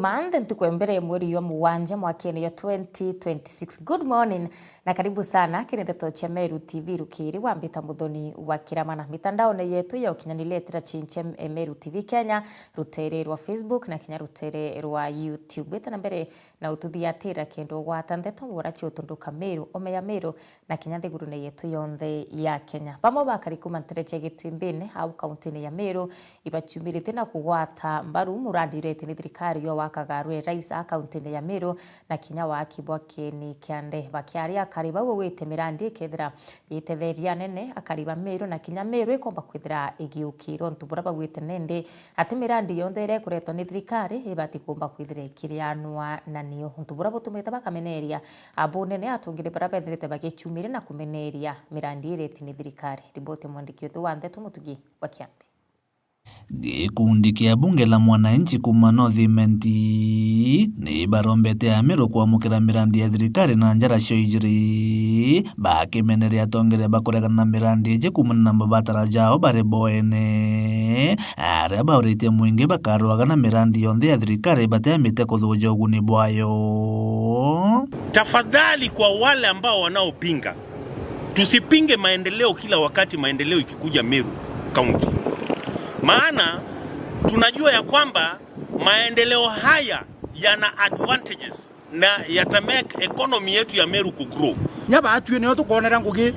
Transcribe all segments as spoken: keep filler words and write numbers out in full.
Monday, ntuku ya mbere ya mweri jwa mugwanja mwakene jwa twenty twenty-six. Good morning na karibu sana kiri ndeto cia Meru T V rukiri wa Mbita Muthoni wa Kiramana. Mitandaone yetu ya ukinyaniria tira chinche, eh, Meru T V Kenya, rutere rwa Facebook na kinya rutere rwa YouTube. Wite na mbere na ututhiatira kenda ugwata ndeto ngora cia utunduka Meru, omea Meru na kinya nthigurune yetu yonthe ya Kenya. Bamwe bakari kuma ntere cia Gitimbine au kauntine ya Meru ibaciumiritie na kugwata mbaru murandi ureti ni thirikari yo wakaga rwe rais a kauntine ya Meru na kinya waaki bwa kieni kia nde. Bakiaria akari bau ugwite mirandi ikethira itetheria nene akari ba Meru na kinya Meru ikomba kwithira igiukirwa untu buria bagwite nende ati mirandi yonthe iria ikuretwa ni thirikari ibati kumba kwithira ikirianwa na nio. Untu buria butumite bakameneria abunene atungiri baria bethirite bagicumire na kumeneria mirandi ireti ni thirikari. Riboti ya mwandiki wetu wa ndeto Mutugi wa Kiambi. Gikundi kia bunge la mwananchi kuma North Imenti ni barombete Ameru kwamukira mirandi ya thirikari na njara cio ijiri, bakimeneria atongeria bakuregana na mirandi iji kumana na mabatara jao bari boene, aria bauritie mwingi bakarwaga na mirandi yonthe ya thirikari bateamite kuthuja uguni bwayo. Tafadhali, kwa wale ambao wanaopinga, tusipinge maendeleo kila wakati maendeleo ikikuja Meru County. Maana tunajua ya kwamba maendeleo haya yana advantages na yata make economy yetu ya Meru ku grow. Nya baatwi nio tukoonera ngugi.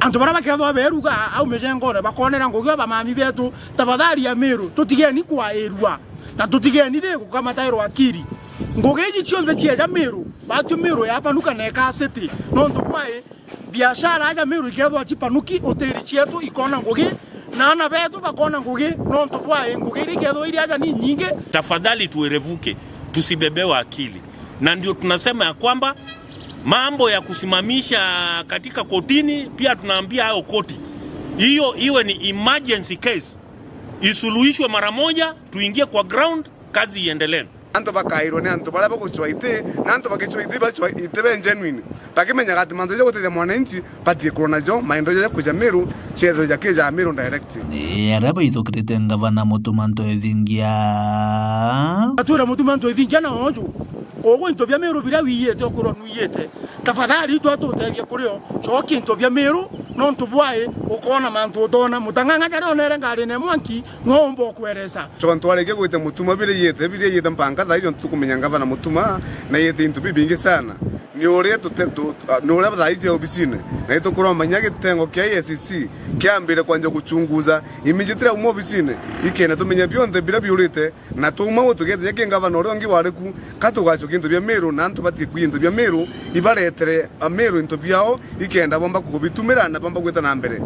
Antu baria bakethwa beruga au micengone bakoonera ngugi o bamami betu. Tafadhali Ameru, tutigeni kwairua na tutigeni ri gukamatairwa akiri. Ngugi iji cionthe cieja Meru, baatwi Meru yapanuka na ikaa city. Nontu bwai, biashara aja Meru ikethwa cipanuki, hoteli cietu ikoona ngugi, na aana betu bakoona ngugi, nontu bwai ngugi iria ikethwa iri aja ni nyingi. Tafadhali tuerevuke, tusibebewe akili. Na ndio tunasema ya kwamba mambo ya kusimamisha katika kotini, pia tunaambia hayo koti, hiyo iwe ni emergency case, isuluhishwe mara moja, tuingie kwa ground, kazi iendelee. Antu bakairwa ni antu baria bagucwa iti, na antu bagicwa iti bacwa iti be genuine. Bakimenyaga ati mantu ja gutethia mwananchi batie kurwa najo, maendeleo ja kuja Meru, ciethwe ja kija Meru direct. Ni aria baithukirite ngavana Mutuma Ntwethingia. Atwira Mutuma Ntwethingia na oju, ugu into bia Meru biria wiyite ukurwa nwiyite, tafadhali itwe atutethie kurio, cokia into bia Meru, nontu bwai ukoona mantu utoona. Mutang'ang'a jaria onere ngarine mwanki, no umba ukweresa. Tontu arikia gwita Mutuma biria iyite, biria iyite mpaka thaa ijo tukumenya ngavana Mutuma na iyite into bibingi sana. Ni uria tute-, tu-, ni uria thaa iji obisine, na itukuromba kinya gitengo kia E A C C kiambire kwanja guchunguza immediately auma obisine, ikenda tumenya bionthe biria biurite, na twauma uu tugeeta kinya ki ngavana uria ungi wari ku, ka tugacokia into bia Meru, na antu batie kuiya into bia Meru, ibaretere Ameru into biao, ikenda bomba kubitumira na bomba gwita na mbere.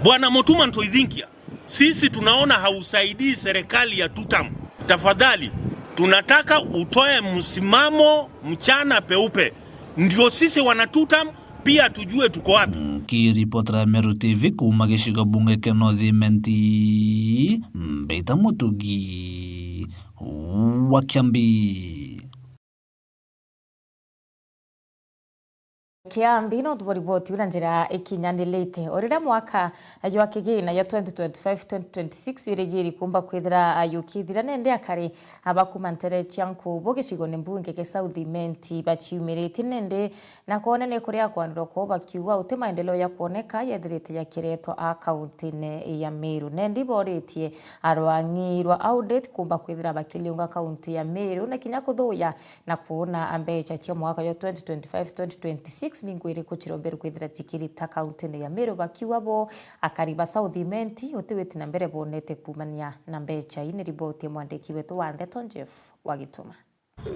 Bwana Mutuma Ntwethingia, sisi tunaona hausaidii serikali ya two term. Tafadhali, tunataka utoe msimamo mchana peupe, ndio sisi wana two term pia tujue tuko wapi. Nkiripotera Meru T V kuuma gicigo bunge kia North Imenti, Mbita Mutugi wa Kiambi. Kiambi, no tubwo riboti ura njira ikinyanilite. O riria mwaka jwa kigina jwa twenty twenty-five twenty twenty-six wirigiri kumba kwithira yukithira, nende akari aba kuma ntere cia Nkubu gicigone mbunge kia South Imenti baciumiritie nende na kwonania kuria kwanirwa kwao bakiuga uti maendeleo ya kwoneka yethirite yakiretwa a kauntine ya Meru. Nende iboritie arwang'i rwa audit kumba kwithira bakiliunga kaunti ya Meru na kinya kuthuya na kwona mbecha cia mwaka jwa twenty twenty-five twenty twenty-six ni ngwiri kuchiromberu kwithira chikirita kauntine ya Meru, bakiuga bo akari ba South Imenti uti witi na mbere bonete kumania na mbecha ii. Ni riboti ya mwandiki wetu wa ndeto Jeff Wagituma.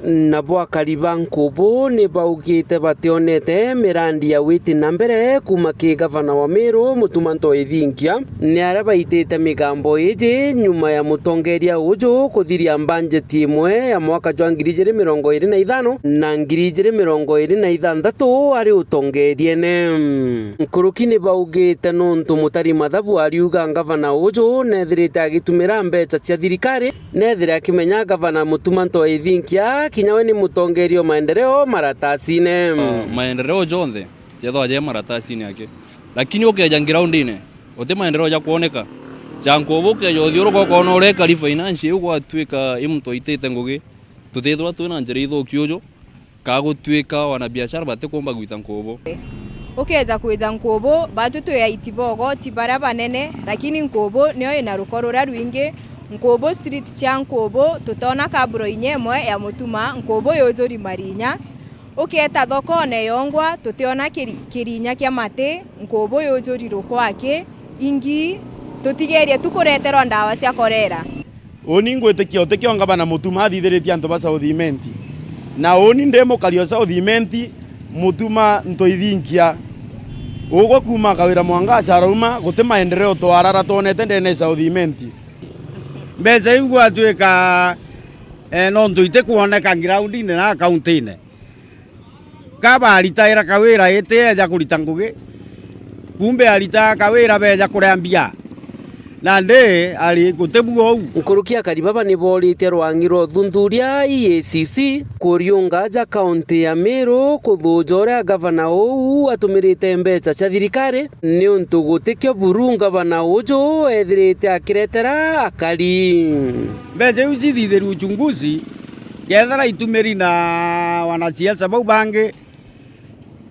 Nabo akari ba Nkubu ni baugite bationete mirandi ya witi na mbere kuma ki gavana wa Meru, Mutuma Ntwethingia, ni aria baitite migambo iji nyuma ya mutongeria uju kuthiria mbanjeti imwe ya mwaka jwa ngiri ijiri mirongo iri na ithano na ngiri ijiri mirongo iri na ithanthatu ari utongeriene. Nkuruki ni baugite nontu mutari mathabu ariuga ngavana uju nethirite agitumira mbecha cia thirikari, nethire akimenya gavana Mutuma Ntwethingia kinya we ni mutongeria o maendeleo maratasine. Ah, maendeleo jonthe jethagwa je maratasine ake, lakini ukeja groundine, uti maendeleo ja kwoneka. Ja Nkubu ukeja uthiuruka ukona uria ikari finance iu gwatuika i muntu aitite ngugi, Tutithirwa twina njira ithuki uju, ka gutwika wanabiashara batikumba gwita nkubu. Ukeja kwija nkubu, batwi twi aiti ba ugoti baria banene, lakini nkubu nio ina ruko ruria rwingi. Nkubu street cia nkubu, tutona kaburo inya imwe ya mutuma, nkubu yujuri marinya. Ukeeta thokone yongwa, tutiona kiri-, kirinya kia mati, nkubu yujuri rukwaki, ingi tutigerie tu kureterwa ndawa cia korera. Uni ngwitikia utikio ngavana Mutuma athithiritie antu ba South Imenti. Na uni ndi mukari o South Imenti, Mutuma ntuithinkia. Ugwe kuuma Kawira mwanka Acharauma, guti maendeleo twarara twonete ndene ya South Imenti. Mbeca iu gwatuika, eh, nontu itikwoneka groundine na kauntine. Ka baritaira Kawira iti eja kurita ngugi, kumbe aritaga Kawira beja kuria mbia. Nandi ari guti bu ou. Nkuruki akari baba ni booritie rwangi rwa uthuthuria E A C C kuriunga aja kaunti ya Meru kuthuja uria gavana uu atumirite mbeca cia thirikari, niuntu gutikio buru gavana uju ethirite akiretera akari. Mbeca iu cithithirue uchunguzi, kethira itumiri na wanasiasa bau bangi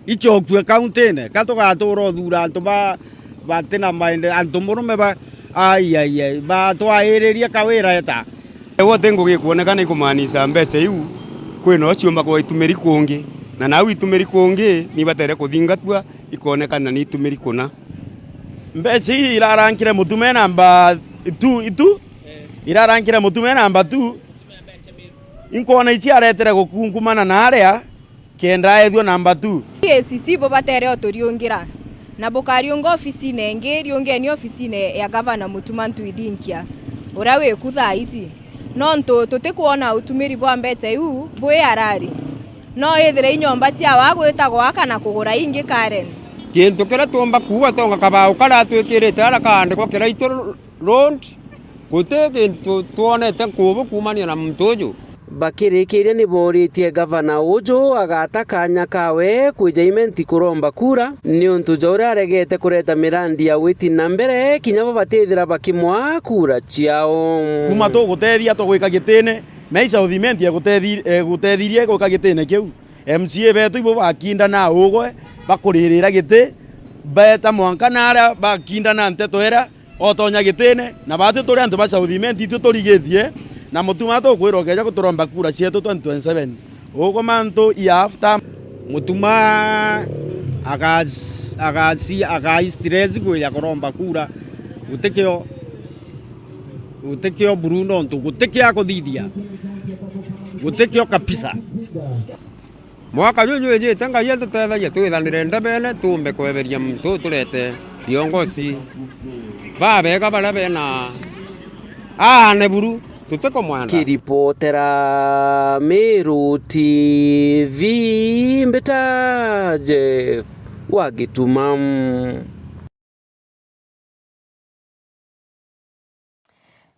icokue kauntine, ka tugatura uthura antu ba, batina maende-, antu murume ba, ai, ai, ai, batwairirie Kawira eta. Ego ti ngugi ikwonekana ikumaanisha mbeca iu kwina o ciumba kwa itumiri kungi, na nau itumiri kungi ni ibatere kuthingatwa, ikonekana ni itumiri kuna. Mbeca ii irarankire Mutuma e namba two, itu? Irarankire Mutuma e namba two. Inkwona ici aretere gukunkumana na aria, kenda ethua namba two. E A C C bubatere o turiungira, na bukariunga ofisine ingi, riungeni ofisine ya gavana Mutuma Ntuithinkia, uria wiku thaa iji, nontu tutikwona utumiri bwa mbeca iu bwi arari. No ithire i nyomba cia wa gwita gwaka na kugura ingi Karen. Kintu kiria tuumba kuuga tonga kabao karia atwikirite ara kaandikwa Kiraitu Road, guti kintu twonete nkubu kuumania na muntu uju. Bakirikiria ni booritie gavana uju agata kanya kawe kwija Imenti kuromba kura, niuntu ja uria aregete kureta mirandi ya witi na mbere, kinya bo batithira bakimwaa kura ciao. Kuma tugutethia tugwika gitine, na i South Imenti egutethi-, egutethirie gwika gitine kiu. M C A betu ibo bakindana ugwe, bakuririra giti, beeta mwanka na aria bakindana nteto iria, otonya gitine, na batwi turi antu ba South Imenti, itwi turigitie, na Mutuma tukwirwa ukeja guturomba kura cietu twenty twenty-seven. Ugwe mantu i after. Mutuma agas-, agasi-, agai stress kwija kuromba kura, gutikio, gutikio buru nontu gutikio akuthithia, gutikio kabisa. Mwaka juju wijite, Ngai atutethagia twithanire ndebene, tuumbe kweberia muntu uturete viongozi babega baria bena aane buru, tutikumwenda. Kiripotera Meru T V, mbita Jeff wa Gituma.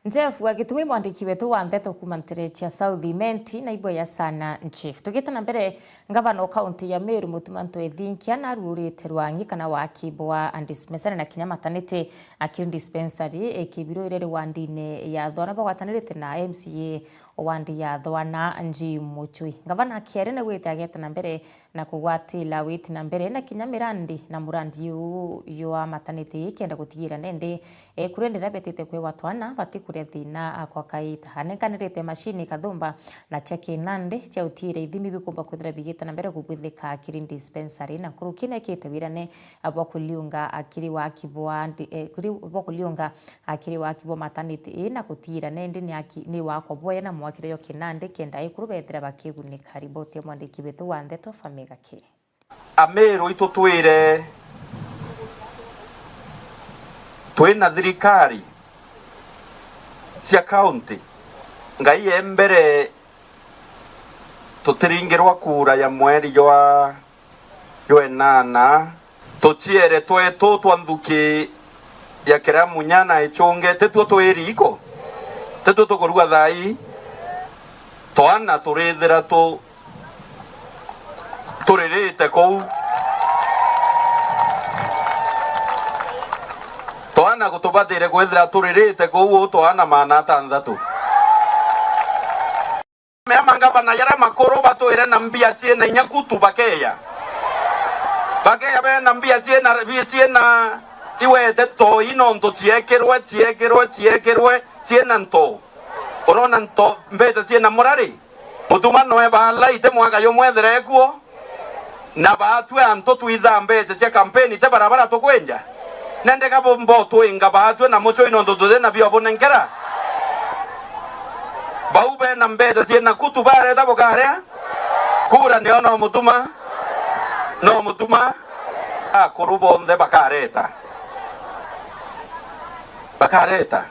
Jeff wa Gituma i mwandiki wetu wa nteto kuuma ntere cia South Imenti, na ibwega sana Jeff. Tugite na mbere, ngavana o kaunti ya Meru Mutuma Ntuithinkia naruurite rwangi kana waki bwa dispensary na kinya maternity, akiri dispensary e Kibiro iria iri wandine ya Thwana bagwatanirite na M C A o wandi ya Thwana Njii Muchui. Ngavana akiari naugite ageta na mbere na kugwatira witi na mbere na kinya mirandi na murandi uu jwa maternity kenda gutigira nende, eh, kuria ndiria betite kwigwa twana batikuria thina akwa kaita. Anenkanirite mashini kathumba na cia kinandi cia utiira ithimi bikumba kwithira bigita na mbere kubwithika akiri dispensary na nkuruki nekite wirane bwa kuliunga akiri waki bwa ndi-, eh, kuri-, bwa kuliunga akiri waki bwa maternity ii na gutiira nendi ni aki-, ni wakwa bwaya na mwakire yo kinandi kenda ikuru bethira bakigunika. Riboti ya mwandiki wetu wa ndeto Famega K. Amiru itu twire twina thirikari cia kaunti, Ngai e mbere, tutiringirwa kura ya mweri jwa jwenana, tuciere twetu twa nthuki ya kiramunya na ichunge, tituo twi riko? Tituo tukurua thai? Twana turithira tu-, turirite kuu. Twana gutubatire kwithira turirite kuu, uu twana maana atanthatu. Mangavana jaria makuru batwire na mbia ciina inya kutu bakeya. Bakeya bena mbia ciina, ciina iwete toi nontu ciekirwe, ciekirwe, ciekirwe, ciina nto. Urona nto, mbeca ciina murari? Mutuma noe baalai ti mwaka jumwe ethire ekuo. Na baatue antu twithaa mbeca cia kampeni ti barabara tukwenja? Nende ka bo-, mbotwinga baatue na mucui nontu tuti na bio bunenkera? Bau bena mbeca ciina kutu bareta bukaria? Kura nio no mutuma? No mutuma? Akuru bonthe bakareta. Bakareta.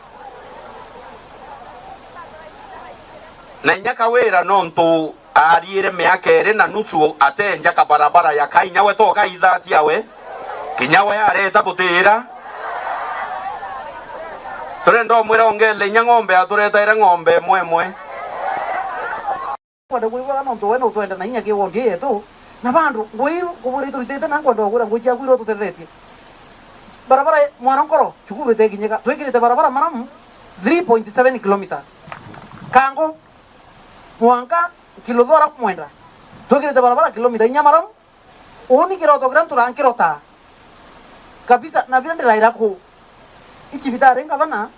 Na inya Kawira nontu aariire miaka iri na nusu atenja kabarabara ya ka inya we to kaitha ciawe, kinya we areta butiira. Turenda umwira ongele inya ng'ombe aturetaire ng'ombe imwe imwe. Kwenda kwigua nontu we nutwenda na inya ki wondi yetu, na bandu ngui nkubwira ituritite na nkwenda gwira ngui ciaku iria ututethetie. Barabara mwana nkoro cukuru itekinyika, twikirite barabara maramu three point seven kilometers. Kangu mwanka Kiluthora kumwenda. Twikirite barabara kilomita inya maramu. Uuni kiroto kiria ntura nkirotaa kabisa, na biria ndiraira ku icibitari ngavana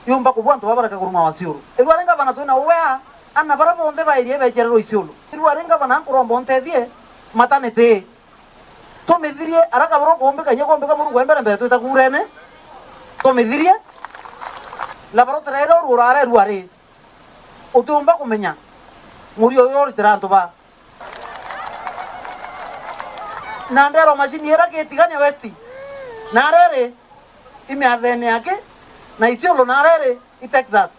yumba kubua antu baba bareka kuruma wa ciuru. Irua ri ngavana twina uwea, ana bara bonthe bairie becererwe iciulu. Irua ri ngavana nkuromba untethie maternity. Tumithirie ara kaburu kuumbika inya kuumbika Murungu e mbere mbere twita kuurene. Tumithirie. Laboratory iria urugura ara irua ri. Utiumba kumenya murio uyu uritira antu ba. Na nderwa macini ira Kitigania West. Na riri imiathene yake na Isiolo na riri i Texas.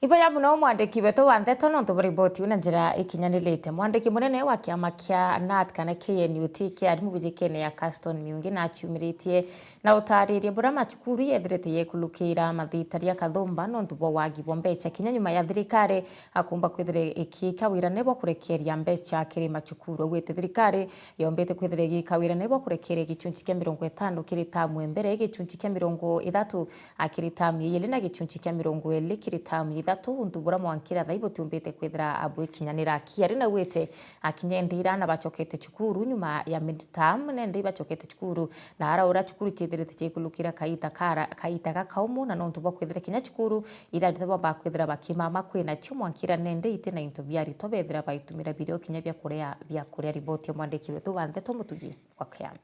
Ibo ya muno mwandiki wetu wa ndeto nontu bwa riboti iu na njira ikinyanirite. Mwandiki munene wa kiama kia nat kana K N U T kia arimu wijikene ya Caston Miungi na aciumiritie na utaariria buria macukuru yethirite yekulukira mathitaria kathumba nontu bwa wagi bwa mbeca kinya nyuma ya thirikari akumba kwithira ikiika wirane bwa kurekeria mbeca kiri macukuru. Augite thirikari yombite kwithira igiika wirane bwa kurekeria gichunchi kia mirongo itano kiri tamu e mbere, gichunchi kia mirongo ithatu a kiri tamu ya iiri na gichunchi kia mirongo iiri kiri tamu ya ithatu, untu buria mwankira thai butiumbite kwithira abwikinyanira. Kiari na augite akinya indi ira na bacokete cukuru nyuma ya midterm, na indi ibacokete cukuru, na ara uria cukuru ciithirite ciikulukira kaita kara-, kaita gakaumu, na nontu bwa kwithira kinya cukuru ira aritwa bamba kwithira bakimama kwina cio mwankira nende iti na into bia aritwa bethira baitumira birio kinya bia kuria, bia kuria. Riboti ya mwandiki wetu wa ndeto Mutugi wa Kiambi.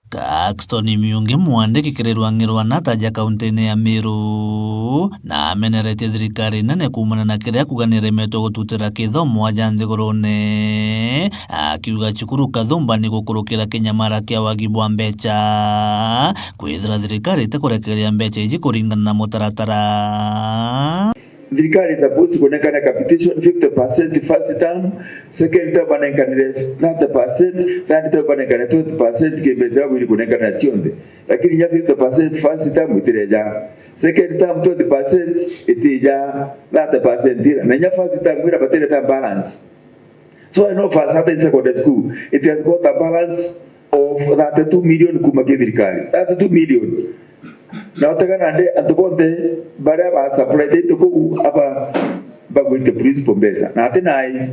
Caxton Miungi, mwandiki kiri rwang'i rwa nat aja kaunti-ini ya Meru, na ameneretie thirikari nene kuumana na kiria kuuga niremetwe gututira kithomo aja nthigurune, akiuga cukuru kathumba ni gukurukira kinyamara kia wagi bwa mbeca, kwithira thirikari itikurekereria mbeca iji kuringana na mutaratara. Thirikari is supposed to kunengana capitation fifty percent first term, second term banenkanire thirty percent, third term banenkanire twenty percent, ki mbeca yabo iri kunengana cionthe. Lakini inya fifty percent first term itireja. Second term twenty percent itija, thirty percent ira. Na inya first term ira batireta balance. So I know for a certain secondary school, it has got a balance of thirty-two million kuma ki thirikari. Thirty-two million. Na utega nandi antu bonthe baria ba supply into kuu aba bagwite principal mbeca. Na ati nai.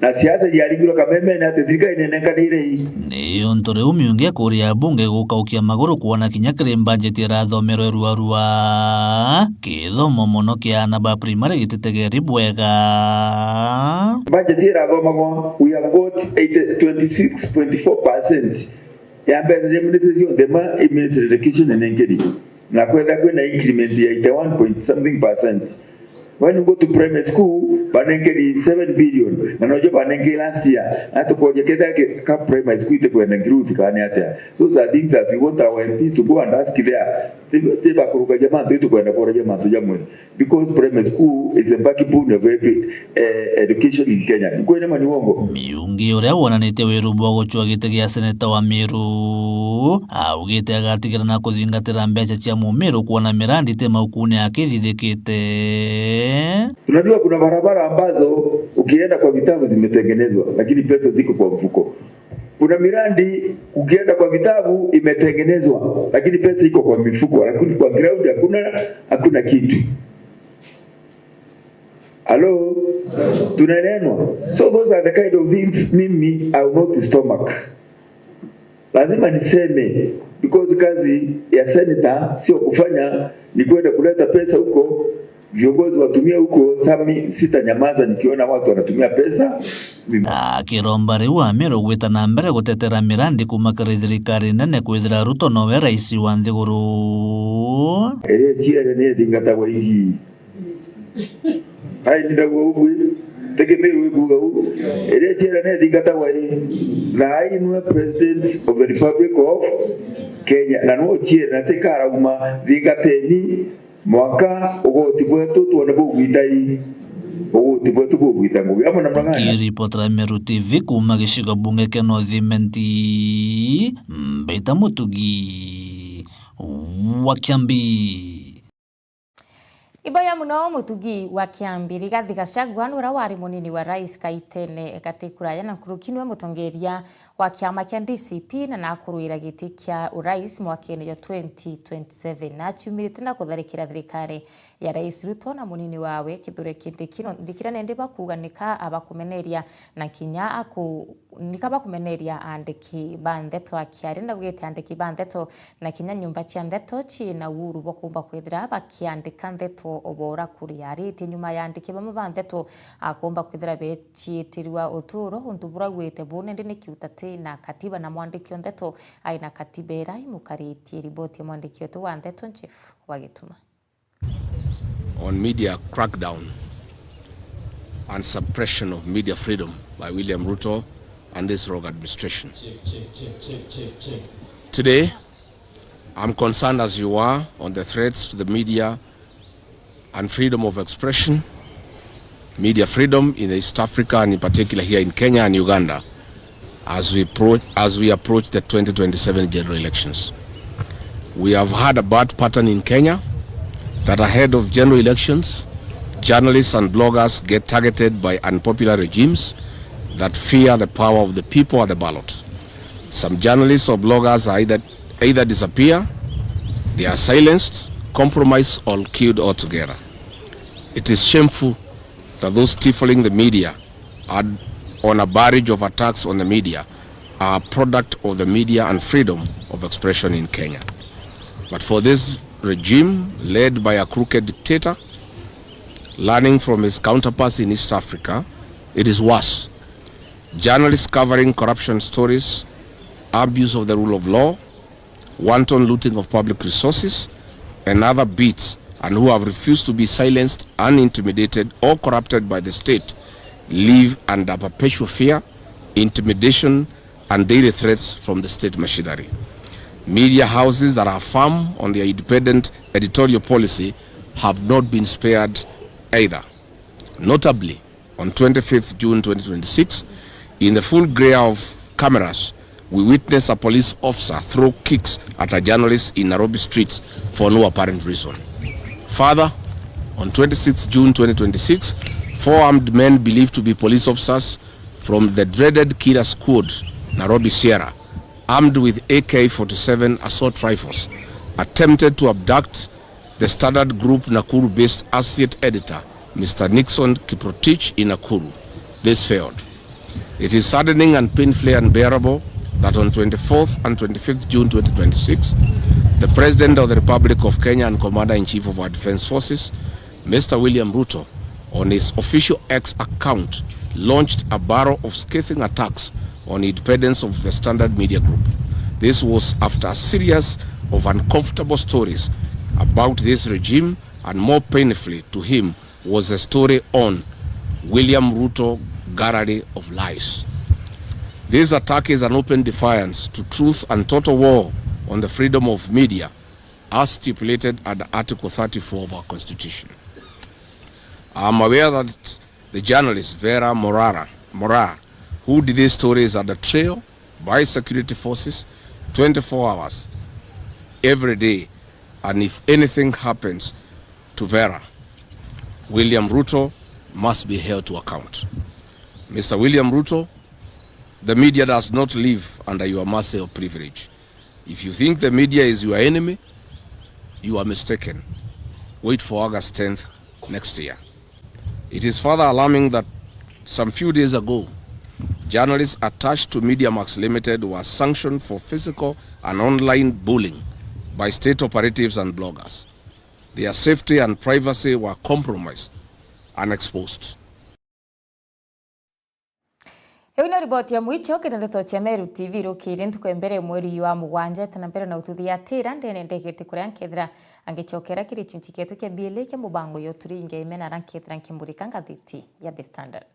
Na siasa yaringirwe kamemene ati thirikari ninenkanire ii. Ni untu riu Miungi akuria abunge gukaukia maguru kwona kinya kiri mbajeti irathomerwe ruarua. Kithomo mono kia aana ba primary gititegeri bwega. Budget irathomagwa, we have got eighty, twenty-six point four percent ya mbeca cia ministry cionthe ma i ministry education nenkeri. Na kwetha kwina increment ya eighty-one point something percent. When you go to primary school, banenkeri seven billion, na nojo banenkeri last year. Na tukoja ketha ke-, ka primary school itikwenda growth kani atia. Those are things that we want our M Ps to go and ask there. Ti, ti bakurukagia mantu, itukwenda kuuragia mantu jamwe. Because primary school is the backbone of every, eh, education in Kenya. Ni kweli ama ni uongo? Miungi, uria wonanitie wiru bwa gucua giti gia seneta wa Meru, augite agatigira na kuthingatira mbeca cia Mumiru kuona mirandi ti maukune akithithikite. Tunajua kuna barabara ambazo ukienda kwa vitabu zimetengenezwa, lakini pesa ziko kwa mfuko. Kuna miradi ukienda kwa vitabu imetengenezwa, lakini pesa iko kwa mifuko, lakini kwa ground hakuna, hakuna kitu. Hello? Tunaeleanwa? So those are the kind of things mimi I will not stomach. Lazima niseme, because kazi ya senator sio kufanya ni kwenda kuleta pesa huko, viongozi watumie huko. Sami, sitanyamaza nikiona watu wanatumia pesa. Akiromba riu Amiru gwita na mbere gutetera mirandi kuuma kiri thirikari nene kwithira Ruto nowe rais wa nthiguru. Iria ciere ni ithingatagwa igi. Ai, ni ndauga ugu i. Tiki Miru ikuuga u. Iria ciere ni ithingatagwa i. Na ai niwe President of the Republic of Kenya. Na niwe uciere na tikarauma, thingateni. Mwanka ugoti bwetu twone bugwita i. Ugoti bwetu bugwita ngugi. Amwe na mang'ana. Nkiripotera Meru T V kuuma gicigo bunge kia North Imenti, Mbaita Mutugi wa Kiambi. Iboya muno Mutugi wa Kiambi. Rigathi Gachagua nura wari munini wa rais kaitene gati kuraya na nkuruki niwe mutongeria wa kiama kia D C P na nakuruira giti kia urais mwakene jwa twenty twenty-seven. Aciumirite na kutharikira thirikari ya Rais Ruto na munini wawe Kithure Kindiki, no, ndikira nende bakuuga nika abakumeneria na kinya aku-, nika bakumeneria aandiki ba ndeto. Akiaria naugite aandiki ba ndeto na kinya nyumba cia ndeto ciina uuru bwa kuumba kwithira bakiandika ndeto o bora kuria. Aritie nyuma ya aandiki bamwe ba ndeto a kuumba kwithira beciitirua uturo untu burauite bu, nende ni kiutati na katiba, na mwandiki o ndeto aina katiba ira imukaritie. Riboti ya mwandiki wetu wa ndeto Jeff Wagituma. On media crackdown and suppression of media freedom by William Ruto and this rogue administration. Today, I'm concerned as you are on the threats to the media and freedom of expression, media freedom in East Africa and in particular here in Kenya and Uganda. As we pro-, as we approach the twenty twenty-seven general elections. We have had a bad pattern in Kenya that ahead of general elections, journalists and bloggers get targeted by unpopular regimes that fear the power of the people at the ballot. Some journalists or bloggers are either, either disappear, they are silenced, compromised, or killed altogether. It is shameful that those stifling the media are on a barrage of attacks on the media are a product of the media and freedom of expression in Kenya. But for this regime led by a crooked dictator, learning from his counterparts in East Africa, it is worse. Journalists covering corruption stories, abuse of the rule of law, wanton looting of public resources, and other beats, and who have refused to be silenced, unintimidated, or corrupted by the state, live under perpetual fear, intimidation, and daily threats from the state machinery. Media houses that are firm on their independent editorial policy have not been spared either. Notably, on twenty-fifth June twenty twenty-six, in the full glare of cameras, we witnessed a police officer throw kicks at a journalist in Nairobi streets for no apparent reason. Further, on twenty-sixth June twenty twenty-six, four armed men believed to be police officers from the dreaded killer squad, Nairobi Sierra, armed with A K forty-seven assault rifles, attempted to abduct the Standard Group Nakuru-based associate editor, Mister Nixon Kiprotich in Nakuru. This failed. It is saddening and painfully unbearable that on twenty-fourth and twenty-fifth June twenty twenty-six, the President of the Republic of Kenya and Commander-in-Chief of our Defence Forces, Mister William Ruto, on his official X account, launched a barrage of scathing attacks on independence of the Standard Media Group. This was after a series of uncomfortable stories about this regime, and more painfully to him was a story on William Ruto Gallery of Lies. This attack is an open defiance to truth and total war on the freedom of media as stipulated under Article thirty-four of our Constitution. I am aware that the journalist Vera Morara, Moraa, who did these stories under trial by security forces twenty-four hours every day, and if anything happens to Vera, William Ruto must be held to account. Mister William Ruto, the media does not live under your mercy or privilege. If you think the media is your enemy, you are mistaken. Wait for August tenth next year. It is further alarming that some few days ago, journalists attached to Media Max Limited were sanctioned for physical and online bullying by state operatives and bloggers. Their safety and privacy were compromised and exposed. Iu ni riboti ya mwicho kiri ndeto cia Meru T V. Rukiiri ntuku ya mbere mweri wa mugwanja, eta na mbere na ututhiatira, ndene ndegete kuria nkethira angicokera kiri gicunchi kietu kia biili kia mubango yo turi inge imena ara nkethira nkimurika ngathiti ya The Standard.